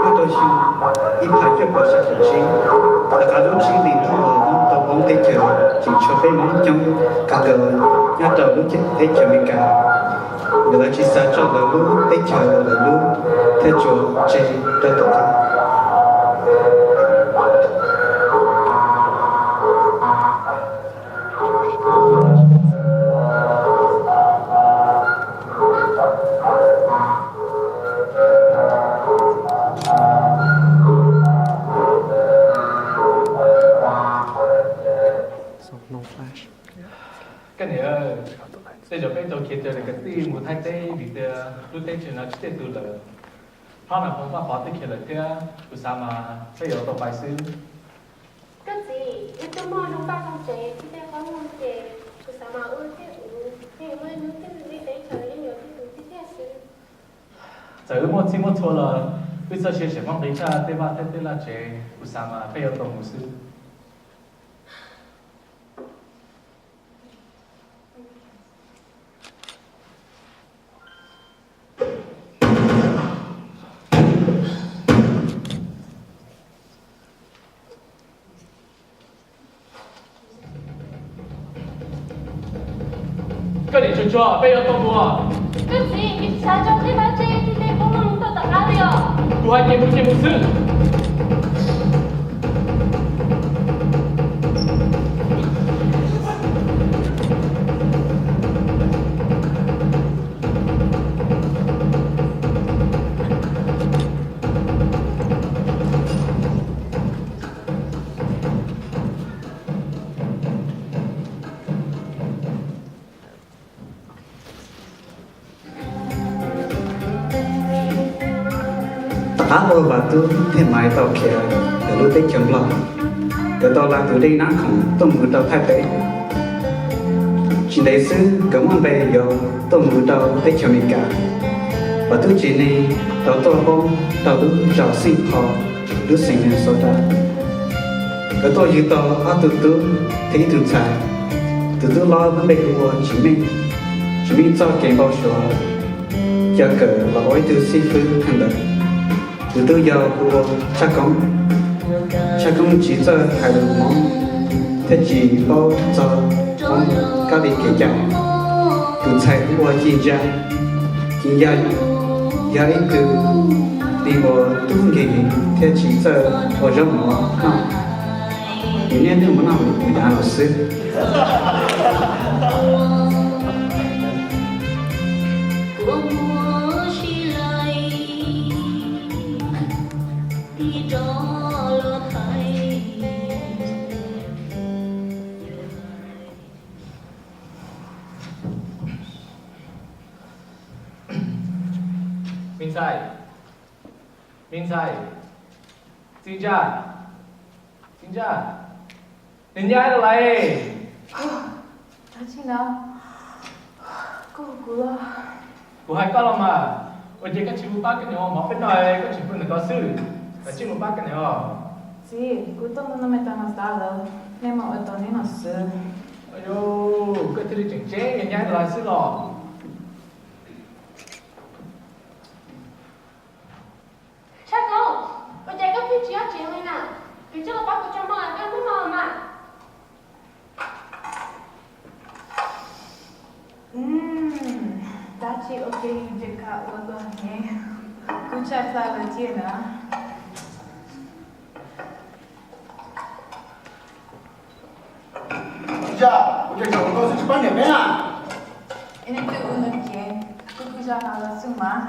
Nyob rau xyoo ib phav cuaj puas xya caum tsib, tom qab lub tsib hlis ntuj uas Hmoob tau poob teb chaws tseem tshuav peb Hmoob coob kawg nkaus nyob rau lub teb chaws Amelikas. Nkawd lawv tsis xav tso lawv lub teb chaws uas lawv hlub thiab tsuas tseg rau tom qab. Koj niam, tej zaum peb tau khiav raws li kwv tij mus Thaib teb vim tias lub teb chaws no tsis tej tug lawm. Hlob Nas Phoo Paj Pov twb khiav lawm thiab, kuv xav mas peb yuav tau pais xwb. Koj txiv, wb twb muaj zoo paj zoo tsev thiab tej qoob loo ces kuv xav mas wb thiab kuv yeej muaj ib hnub twg li teb chaws yeej yuav tib tus tiag tiag xwb. Txawm wb muaj txhij muaj txhua los wb txoj sia tseem muaj nqi tshaj tej vaj thiab tej laj tsev, kuv xav mas peb yuav tau mus xwb. Koj niam tsuag tsuag, peb yuav tau mus. Koj txiv, kuv tsis xav tso tej vaj tse thiab tej qoob loo tuaj tom qab li os. Kuv hais ces mus ces mus xwb. Tom qab uas Vam Tub thiab Maiv tau khiav ntawm lub teb chaws Nplog, nkawd tau la tus dej Nab Khoom tuaj mus rau Thaib teb. Tsis ntev xwb nkawd muaj npe yuav tuaj mus rau teb chaws Amelikas. Vam Tub tsev neeg tau tuaj poob rau lub zos Xeej Phos, lub xeev Minnesota. Nkawd tuaj yug tau ob tug tub thiab ib tug ntxhais. Tus tub hlob lub npe hu ua Tsim Meej. Tsim Meej txoj kev npau suav coj kawm los ua ib tug xib fwb kawg ntawd. Tus tub yau hu ua Tshaj Koob. Tshaj Koob tsis txawj hais lus Hmoob thiab tsis paub txog Hmoob kab li kev cai. Tus ntxhais hu ua Ci Ntsa. Ci Ntsa yog ib tug neeg uas tub nkeeg thiab tsis txawj ua zaub mov noj. Nws niaj hnub mus noj mus yav los xwb. Me ntxhais, me ntxhais, Txiv Ntsa, Txiv Ntsa, nws nyab los lawm. Dab tsi no? Koj hu kuv los? Kuv hais koj los mas, ua cas koj tsis mus pab koj niam ua mov peb noj, koj tseem pw ntawm ko xwb, koj tsis mus pab koj niam os? Txiv, kuv tuaj mus noj me tas mas tas lawm, nej mus ua tau nej no xwb. Ayu, koj thiaj li tseem tseeb, nyab los xwb los. Tshaj Koob, ua cas koj pheej tsis nyob tsev li na? Kuv coj los pab kuv tso mov, koj hnub no mas. Dab tsi ua ke ntshe koj ua dua heev, kuv tshaj plaws lawm thiab na. Ua cas, ua cas tsam ua koj xwb tsis pab niam peb na? Es nej twb ua ntawd ces kuv kuj zam no los xwb mas.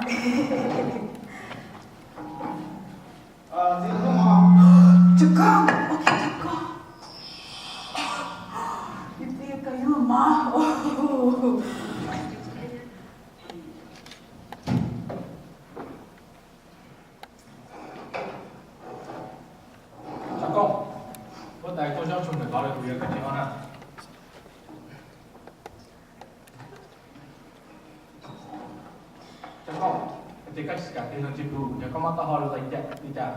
Tsis koj, ua ke tsis koj. Nws twb koj yuav mas. Tshaj Koob, huab tais tuaj zaub tshua ntawm ko lawm, kuv yuav koj tsev no na. Tshaj Koob, ces koj tsis kam tig los ntsia kuv, yog koj mob taub hau li cas li cas?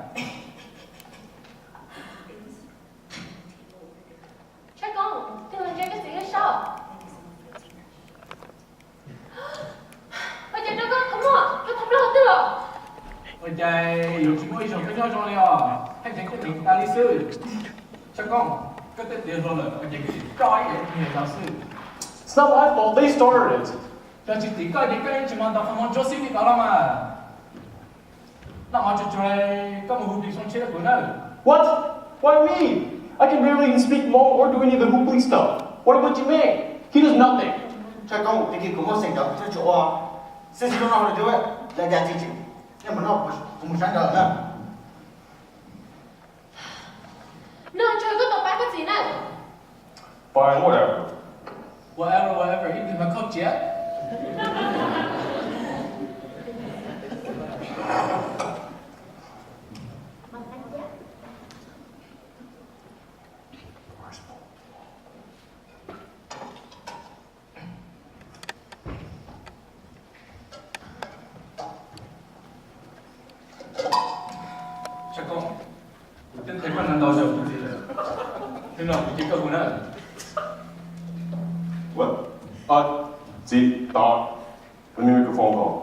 Tshaj Koob, tig los ntsia koj txiv lub saub. Yuav tsis muaj ib zaug peb nyob zoo li os, haj yam koj tseem tas li xwb. Tshaj Koob, koj twb tiav hluas lawm ces koj tsis coj ib yam li yog xwb. It's not my fault, they started it. Yog tsis tim koj ces koj yeej tsis muaj ntau qhov muag ntsuab xib li ko los mas. Noj mov tsuag tsuag, koj mus hu plis xoo tsheb rau kuv nawb. What? Why me? I can barely even speak Hmong or do any of the hooply stuff. What about your man? He does nothing. Tshaj Koob, tag kis kuv muaj xeem cov kuv thiaj tsis ua. Xib xib no no lawm, lawv cas tsis tseem, nej mus noj, kuv mus sab nraud lawm na. Noj tsuag koj tau pab koj txiv na. Fine, whatever. Whatever, whatever, ib pliag mas khaub tsiav. Tshaj Koob, kuv twb qhia koj ntau ntau zaus kuv txiv lawm, hnub no kuv cia koj hu na. What? Txiv, tos, let me make a phone call.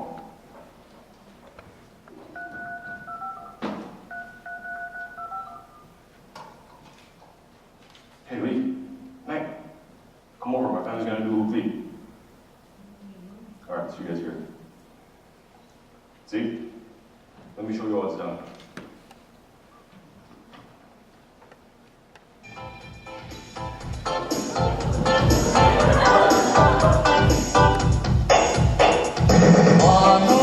Hey, Lee, Mac, come over. My family's gonna do a hoopli. All right, see you guys here. See? Let me show you how it's done. Hmo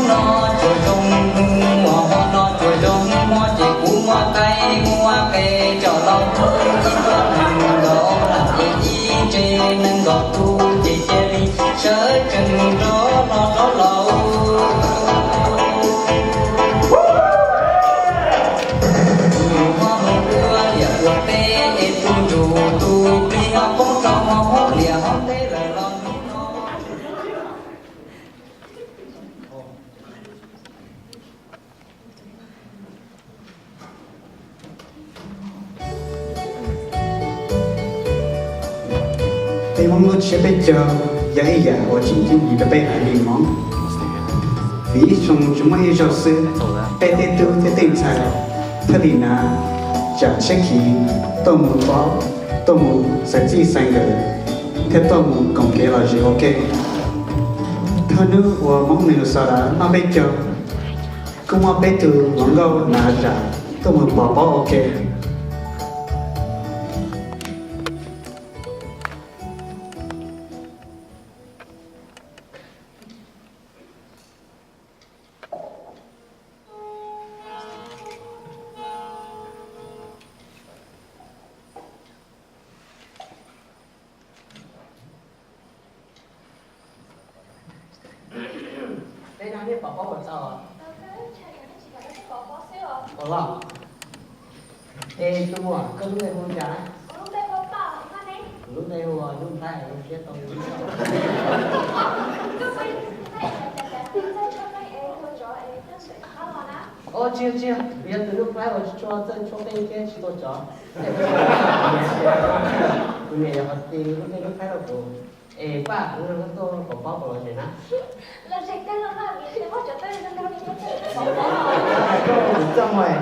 no tsuas zoo, hmo no tsuas zoo hmo ces kuv muab qaib muab qe coj los hu ib tsob neeg nkaus, lam ces ib tse neeg nkaus kuv ces cia li sawv tsees rov los rov los. Tus hmoob mus ua liam ua teb es tus ntsuj tus plig ho poob rau hmoob liam hauv teb lawm los hnub no. Peb Hmoob lub tsiab peb caug yog ib yam uas tseem ceeb rau peb haiv neeg Hmoob. Vim ib xyoo tsuas muaj ib zaug xwb, peb tej tub thiab tej ntxhais thiaj li hnav tsam tsheb khiv tuaj mus pab, tuaj mus xaiv txij xaiv nkawm, thiab tuaj mus koom kev lom zem ua ke. Thawj hnub uas Hmoob Minnesota noj peb caug, kuj muaj peb tug hluas nkauj hnav tsam tuaj mus pov pob ua ke. Peb no nej pov pob puas tau? Ua los. Es tus muam, koj lub npe hu cas? Kuv lub npe hu Nplhaib, lub siab tau. Tsis, tsis, yog tus Nplhaib uas tsis tshua txawj tshuab qeej thiab tsis tau tsov. Kuv niam yog qhov tsis lub npe Nplhaib rau kuv. Es Paj, kuv tuaj pov pob puas lom zem na? Lom zem kawg los mas, vim tias muab cov tawj zoo zoo li thiab txawj pov pob. Kuv txaj muag.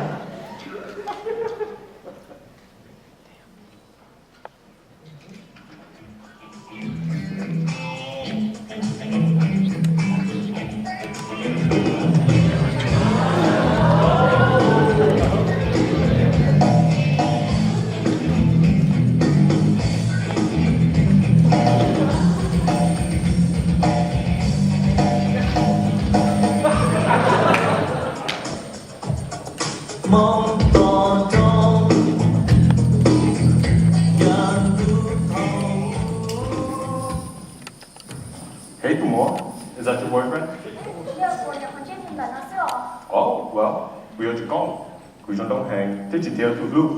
Hey, tus muam, is that your boyfriend? Yog, kuv nyuam qhuav ntsib nws ntawm no xwb os. Oh, well, kuv yuav tsum koob, kuv zoo nkauj heev thiab tsis thaiv tus hlub.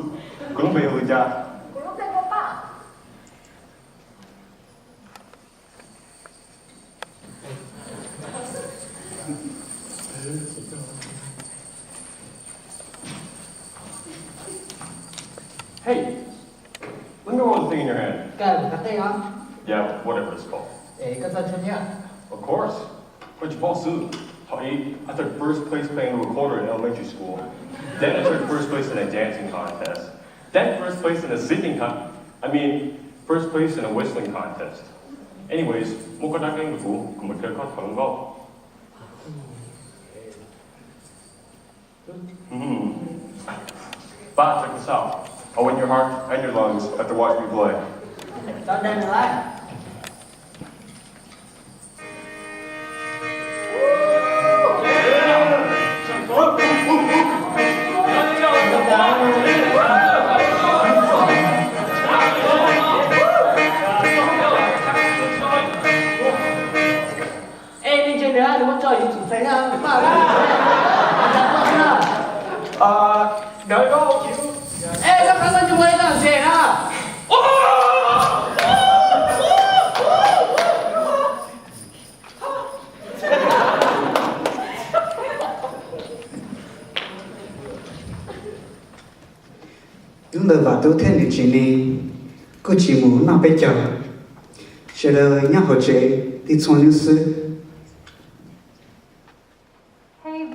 Koj lub npe hu li cas? Kuv lub npe hu Paj. Hey, let me hold the thing in your hand. Koj mus khav qeej os. Yeah, whatever it's called. Es koj txawj tshuab nyiaj? Of course. Koj tsis paub xwb. Tau ib, I took first place playing the recorder in elementary school. Then I took first place in a dancing contest. Then first place in a singing con, I mean, first place in a whistling contest. Anyways, muaj koj dab keeb rau kuv, kuv mam qhia koj thov lub nkauj. But check this out. I'll win your heart and your lungs after watching me play. Es me ntsis ntawd nws muab tso yus txum txheej na, paj, ntawd koj, es koj qab koj ntsia ua li no ntses na. Tub ntawd Vam Tub thiab nws tsev neeg kuj tsis mus noj peb caug, sawv daws nyob hauv tsev tib txhua hnub xwb. Hey, V.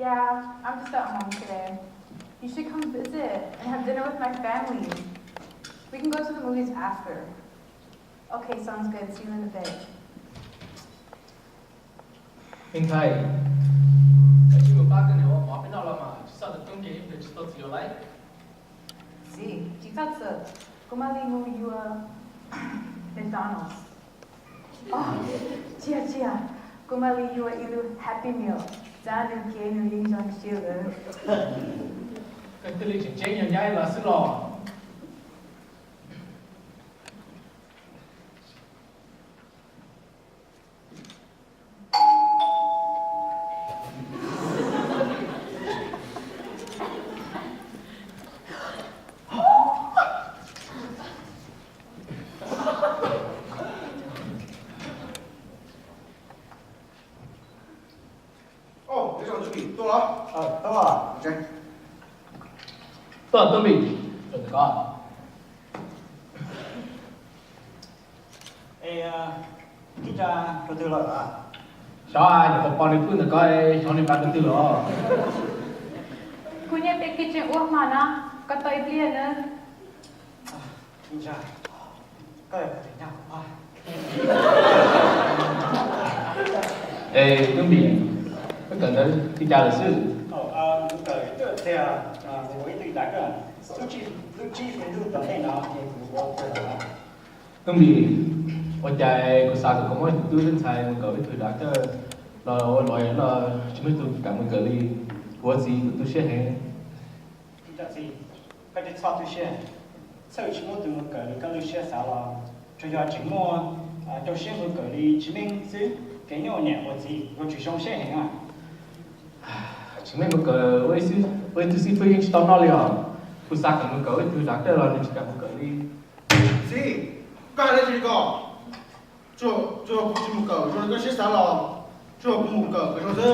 Yeah, I'm just at home today. You should come visit and have dinner with my family. We can go to the movies after. Okay, sounds good. See you in a bit. Ntxhais, koj tsis mus pab koj niam ua mov peb noj los mas, tsis txhob tus tub nkeeg ib pliag tsis tau txiv los lawm. Txiv, tsis txhob txhawj, kuv mam li mus yuav McDonald's. Tsiaj, tsiaj, kuv mam li yuav ib lub Happy Meal, tsam nws khiav nws yeej zoo siab lawm. Koj thiaj li tseem tseeb yog nyab los xwb los. Tuaj, Tub Npis, rau ntawm ko. Es Tub Nra rau twg lawm? Xyov, nyuam qhuav pom nws pw ntawm ko, xyov nws mus rau twg lawm. Kuv nyob pem kitchen ua hmo no, koj tos ib pliag nawb. Tub Nra, koj yog tus nyab kuv pab. Es Tub Npis, koj kawm ntawv li cas lawm xwb? Kuv kawm tiag tiag, kuv ua ib tug dav kawm, lub tsib hlis ntuj tom ntej no ces kuv ua tiag lawm. Tub Npis, ua cas kuv xav kom koj muab tus tub ntxhais mus kawm ib tug dav kawm los ua lawyer los tsis muaj ib tug kam mus kawm li? Kuv ua txiv kuv tu siab heev. Txiv, koj tsis txhob tu siab, txawm tsis muaj tus mus kawm li koj lub siab xav los tsuas yog tseem muaj rau siab mus kawm li Tsis Meej xwb, kev nyuaj niam ua txiv ua tsis zoo siab heev na. Tsis Meej mus kawm ua ib tug xib fwb yeej tsis tau noj li os. Kuv xav kom mus kawm ib tug dav kawm los nws tsis kam mus kawm li. Txiv, koj hais dab tsi li ko? Tsuas kuv tsis mus kawm zoo li koj siab xav los tsuas kuv mus kawm kom zoo xwb.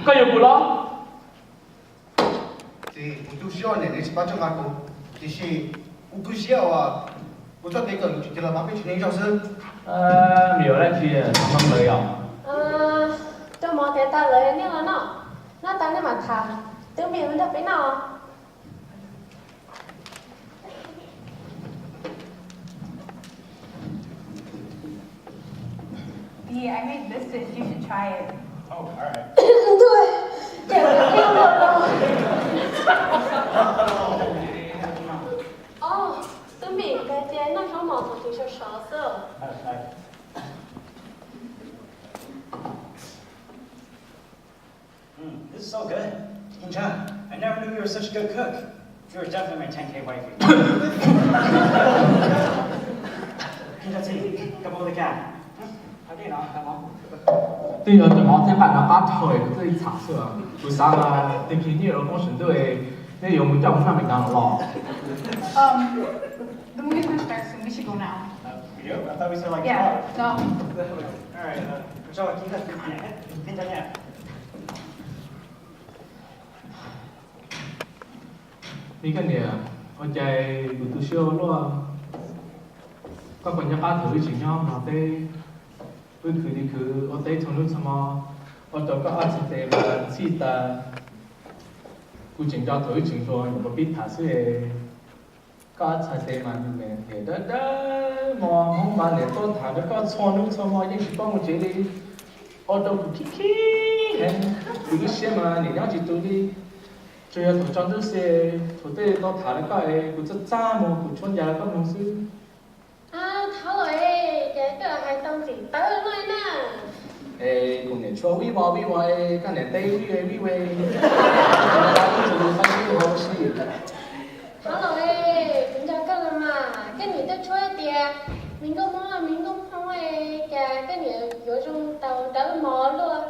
Koj yuav kuv los? Txiv, kuv tu siab uas niam neb tsis pab txhawb nqa kuv, tiam sis kuv tu siab uas kuv txoj kev kawm tsis los pab peb tsev neeg zog xwb. Me yuav dab tsi tham hluas nkauj yom? Cov mov tiav tas lawm, nej los noj, noj tas nej mam tham. Tub Npis mus nrog peb noj. Dee, I made this dish. You should try it. Oh, all right. Ntuj, ces kuv pheej ua no. Os, Tub Npis, koj tias noj zaub mov thaum twg sov sov xwb. Mm, this is so good. Tub Nra, I never knew you were such a good cook. You are definitely my ten K wifey. Tub Nra, txiv, koj puas ua li cas? Twb yog cov mov thiab nqaij no qab dhau kuv thiaj li txham xwb. Kuv xav mas tig kis nyob rau koob saum ntuj, neb yuav mus coj mus noj McDonald's los? Um, the movie's gonna start soon. We should go now. Uh, we do? I thought we said, like, yeah, tomorrow. No. All right, uh, Me koj niam, ua cas kuv tu siab ua luaj. Koj puas nco qab thaum wb tseem nyob Nplog teb, wb khwv li khwv ua teb txhua hnub txhua hmo, Ua rau koj ob txhais tes mas txhij tas, kuv tseem nco thaum wb tseem hluas nyuam qhuav pib tham xwb es. Koj ob txhais tes mas niam dawb dawb mos, Hmoob mas niam tuaj tham rau koj txhua hnub txhua hmo yeej tsis paub mus tsev li. Ua rau kuv khib khib heev, kuv lub siab mas niam nyob tsis tus li. Tsuas yog thaum tsaus ntuj xwb, thaum twg tau tham rau koj es kuv txaj txaj muag kuv tshuab ncas rau koj mloog xwb. Thov lawm, ces koj hais tau ntxim tawv luaj na. Es kuv niam tshuab vij vos vij vos es koj niam teb vij vej vij vej. Thov lawm, kuv nco koj los mas, koj niam twb tshuab tias me nkauj Hmoob me nkauj Hmoob, cas koj niam yuav zoo tau dawb mos luaj.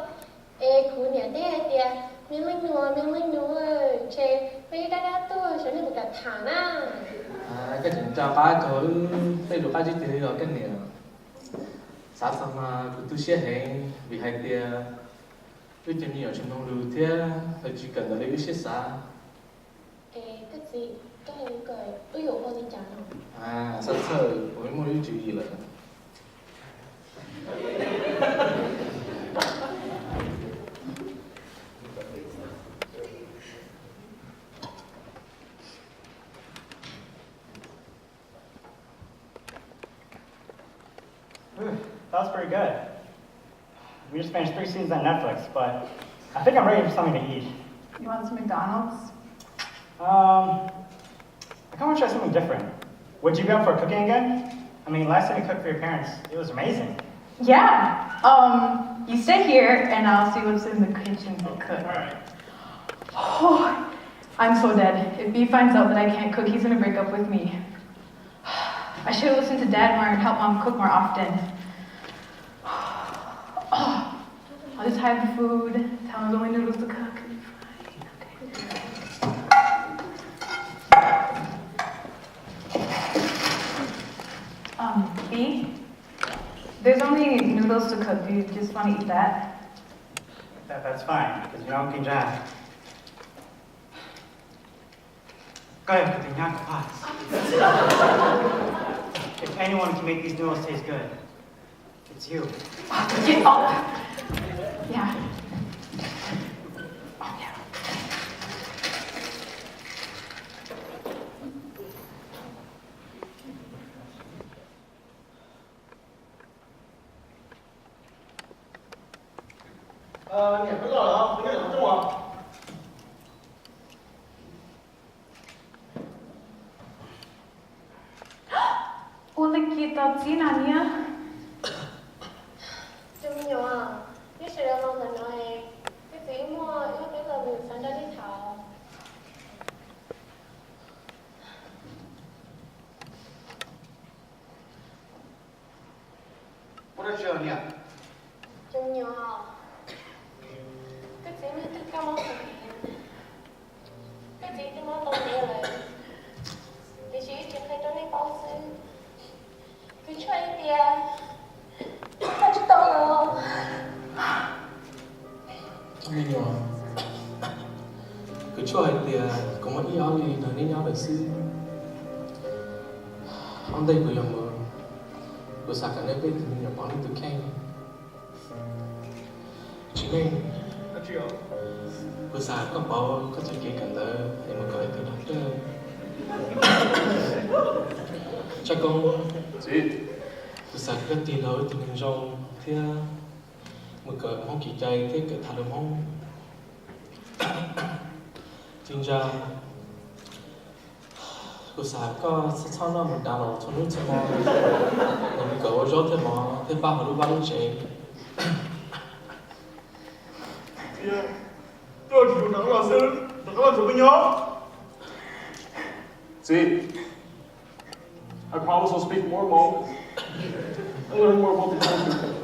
Es kuv niam teb hais tias me leej nus me leej nus, ntshe peb dab dab tuaj xyov nej puas kam tham na. Koj tseem nco qab kawg, tej lus qab zib tiag li os koj niam. Xav txog mas kuv tu siab heev vim hais tias wb cov me nyuam tsis mloog lus thiab tsis kawm ntawv li wb siab xav. Koj txiv, koj hais li ko wb yuav ua li cas no? Xav txhawj uas muaj lub tswv yim lawm. Ooh, that was pretty good. We just finished three seasons on Netflix, but I think I'm ready for something to eat. You want some McDonald's? Um, I kind of want to try something different. Would you be up for cooking again? I mean, last time you cooked for your parents, it was amazing. Yeah. Um, you stay here and I'll see what's in the kitchen to cook. All right. Oh, I'm so dead. If he finds out that I can't cook, he's gonna break up with me. I should have listened to Dad more and helped Mom cook more often. Oh, I'll just hide the food, tell him there's only noodles to cook. Um, B, there's only noodles to cook. Do you just want to eat that? That, that's fine, because you know I'm Punjab. Koj yog kuv tus nyab kuv pab. If anyone can make these noodles taste good, it's you. Get up! Yeah. Oh, yeah. Niam, koj los los, koj nyob qhov rooj os. Ua li cas tau txib na niam? Tus me nyuam, neb sawv daws los ntawm no, koj txiv muaj ib peb lo lus xav nrog neb tham. Ua dab tsi os niam? Tus me nyuam, koj txiv muaj ib tug kab mob qhuav heev. Koj txiv twb mob tau ntev lawm, tiam sis wb tsis qhia rau nej paub xwb. Kuv tsuas hais tias koj tsis tau los. Me nyuam, kuv tsuas hais tias kuv muaj ib ob hlis nrog neb nyob lawm xwb. Ua ntej kuv yuav mus, kuv xav kom neb peb tus me nyuam pauv neb tus kheej. Tsis meej, kuv xav kom koj pauv koj txoj kev kawm ntawv es mus kawm ib tug doctor. Tshaj Koob, kuv xav kom koj tig los ua ib tug neeg zoo thiab mus kawm Hmoob kev cai thiab kawm tham lus Hmoob. Txiv Ntsa, kuv xav koj txhob noj mus dav los txhua hnub txhua hmo, es mus kawm ua zaub thiab mov thiab npaj hauv lub vaj lub tsev. Txiv, koj tsis tau rov qab los xwb, rov qab los nrog kuv nyob. Txiv, I promise I'll speak more Hmong. I'll learn more Hmong culture.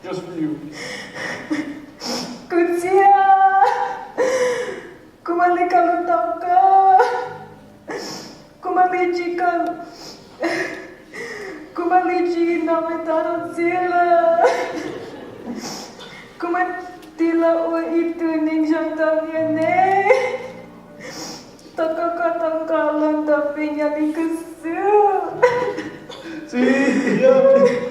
Just for you. Kuv txiv, kuv mam li kawm lus tau koj. Kuv mam li tsis kawm, kuv mam li tsis noj me tau txiv lawm. Kuv mam tig los ua ib tug neeg zoo tau niam neb. Thov koj kom tau nqa los ntawm peb nyab li koj xwb. Txiv, yog, txiv.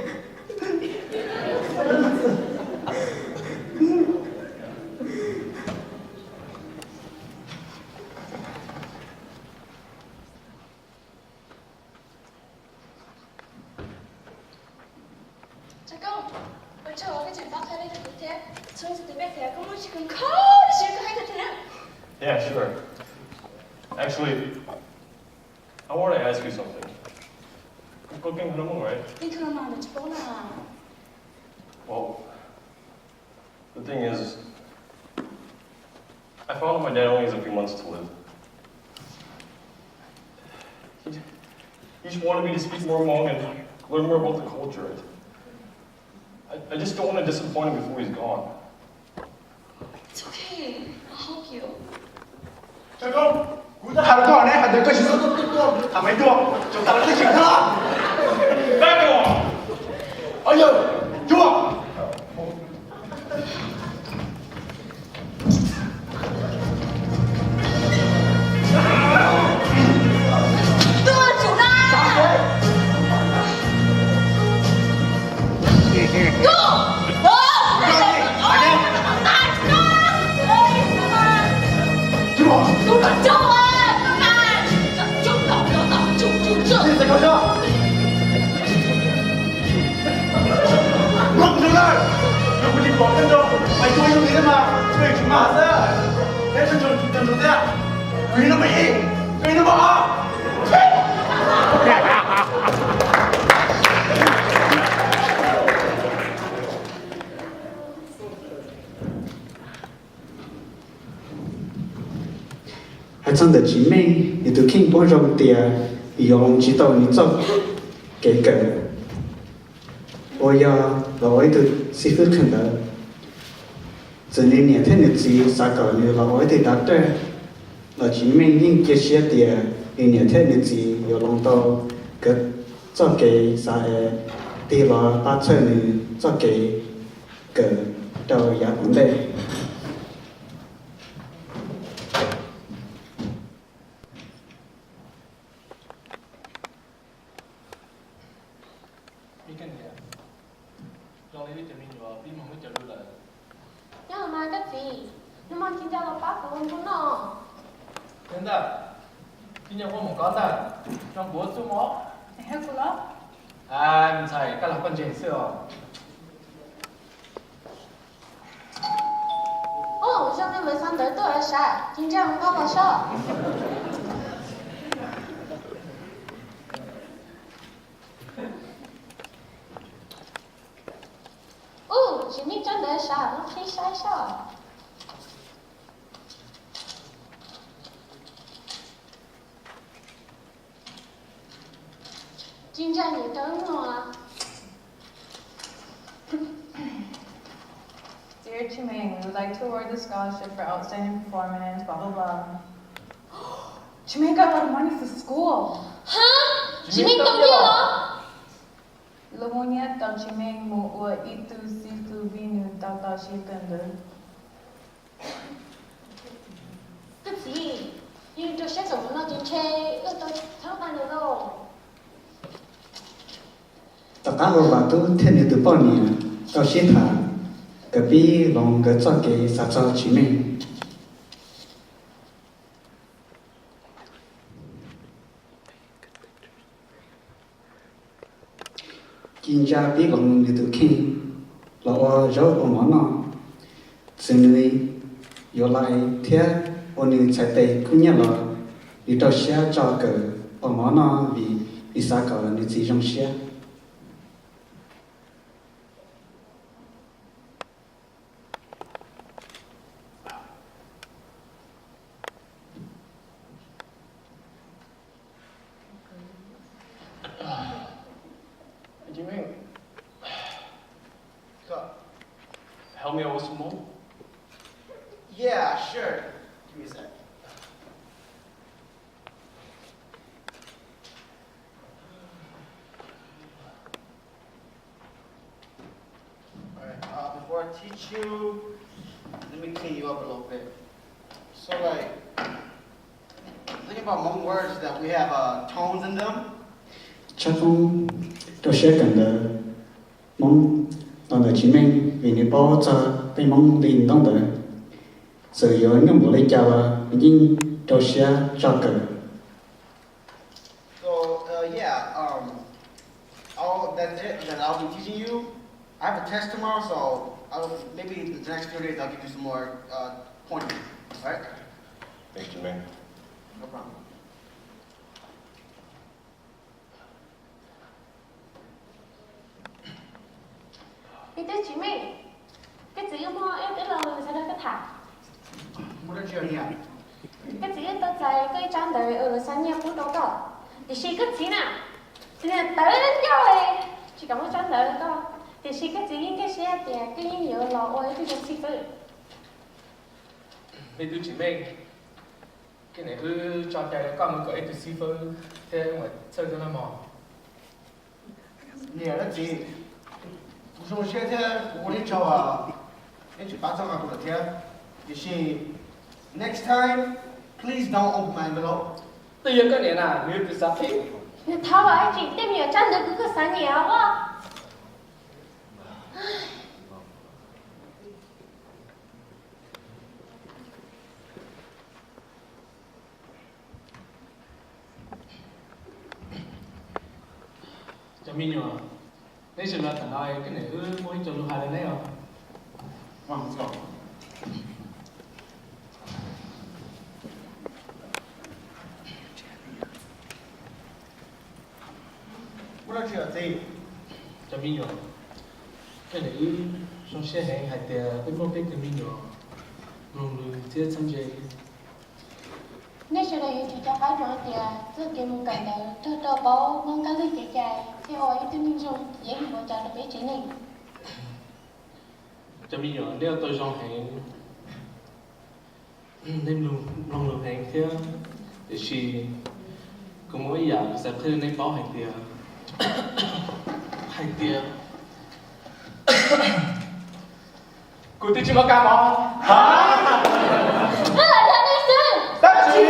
Tso, koj tseem tau qhia dab tsi kuv thiab? Txhua lub sij hawm koj muaj tsis kawg nkaus, koj hais tiag tiag na. Yeah, sure. Actually, I want to ask you something. Koj keej no, right? Keej kawg mas, tsis paub na. Well, the thing is, I found out my dad only has a few months to live. He, he just wanted me to speak more Hmong and learn more about the culture. I, I just don't want to disappoint him before he's gone. It's okay. I'll help you. Tso koj, kuv twb hais rau koj ne, hais tias koj tsis txhob tuaj tuaj tuaj tham Maiv Tuam, tseem tham lawv twb tsis txhob. Back off! Ov yawg, cuag! Mloog zoo lawm, yog kuv tsis pom koj nrog Maiv Tuam yooj yim mas koj yuav tsum mag xwb. Neb tseem tseem tus thiab, koj yog number ib, koj yog number ob. Hais txog ntawm Tsis Meej, nws tus kheej paub zoo tias yuav hloov tsis tau nws txoj kev kawm uas yog los ua ib tug xib fwb kawm ntawv. Txawm nws niam thiab nws txiv xav kom nws los ua ib tug doctor los Tsis Meej yeej cia siab tias nws niam thiab nws txiv yuav hloov tau nkawd txoj kev xav es tig los pab txhawb nws txoj kev kawm rau yav tom ntej. Ib kawm tias, zoo li wb cov me nyuam pib mloog wb cov lus lawm. Nyob los mas koj txiv, nag hmo Ci Ncas los pab kuv npua noj. Yog ntag, Ci Ncas ua mus koj ntag, zoo kuv ua txuj mog. Kuv los. Ntxhais, koj los poj ntseg xwb os. Ub, zoo li lawv xa ntawv tuaj sav, Ci Ncas mus noj los sob. Ub, Tsis Meej tsob ntawv sav, muab qhib saib sob. Ci Ncas nyiam rau wb mloog. Dear Tshimeng, we would like to award the scholarship for outstanding performance, blah, blah, blah. Tshimeng got a lot of money for school. Hab, Tshimeng tau nyiaj los? Lawv muab nyiaj tau Tshimeng mus ua ib tug xib fwb vim nws tau tau siab kawm ntawv. Koj txiv, yog rau siab kom mus no ces ntshe wb tau txhawb nqa nws lauj. Tom qab uas Vam Tub thiab nws tus poj niam tau sib tham, nkawd pib hloov nkawd txoj kev xav txog Tshimeng. Ci Ntsa pib hloov nws tus kheej los ua zaub ua mov noj. Txawm nws yuav lais thiab ua nws txhais tes kub hnyiab los, nws rau siab tso kawm ua mov noj vim nws xav kom nws txiv zoo siab. Help me out with some more? Yeah, sure. Give me a sec. All right, uh, before I teach you, let me clean you up a little bit. So, like, think about Hmong words that we have, uh, tones in them. Tshaj Foob rau siab kawm ntawv Hmoob los ntawm Tsis Meej vim nws paub txog tej Hmoob li ntaub ntawv. Txawm yuav nyuaj npaum li cas los nws yeej rau siab tso kawm. So, uh, yeah, um, all that's it that I'll be teaching you. I have a test tomorrow, so I'll, maybe in the next few days I'll give you some more uh, pointers. All right? Thanks, Jermaine. No problem. Ib tug txiv me, koj txiv wb muaj ib tug los sawv daws koj tham. Muaj dab tsi niam? Koj txiv wb tau txais koj ib tsab ntawv uas lawv xa nyiaj pub rau koj, tiam sis koj txiv na, txiv niag tawv ncauj li, tsis kam muab tsab ntawv rau koj, tiam sis koj txiv yeej nkag siab tias koj yeej yuav los ua ib tug zoo xib fwb. Me tub txiv me, koj niam wb tso cai rau koj mus kom ib tug xib fwb thiab mus txhawj koj noj mov. Niam thiab txiv, kuv zoo siab thiab kuv ua li tsaug, neb tsis pab txoj hauj lwm thiab. Tiam sis next time, please don't open my envelope. Twb yog koj niam na, nws yog tus xav qhib. Nws thov los tsis, tej me nyuam tsab ntawv kuv kuj xav nyiam os. Cov me nyuam, neb sawv daws tham no, koj niam wb muaj ib co lus hais rau neb os. Cov me nyuam, koj niam wb zoo siab heev hais tias wb muaj peb tug me nyuam mloog lus thiab txheeb ze. Nej sawv daws yuav tsum rov qab zoo hais tias txoj kev mus kawm ntawv raug rau paub Hmoob kab lig kev cai thiab ua ib tug neeg zoo ces yeej yuav ua cas rau peb tsev neeg. Cov me nyuam, nej ua tau zoo heev, nej mloog lus heev thiab, tiam sis kuv muaj ib yam kuv xav qhia nej paub hais tias, hais tias kuv twb tsis muaj kab mob. Wb los yog nej xwb. Dab tsi?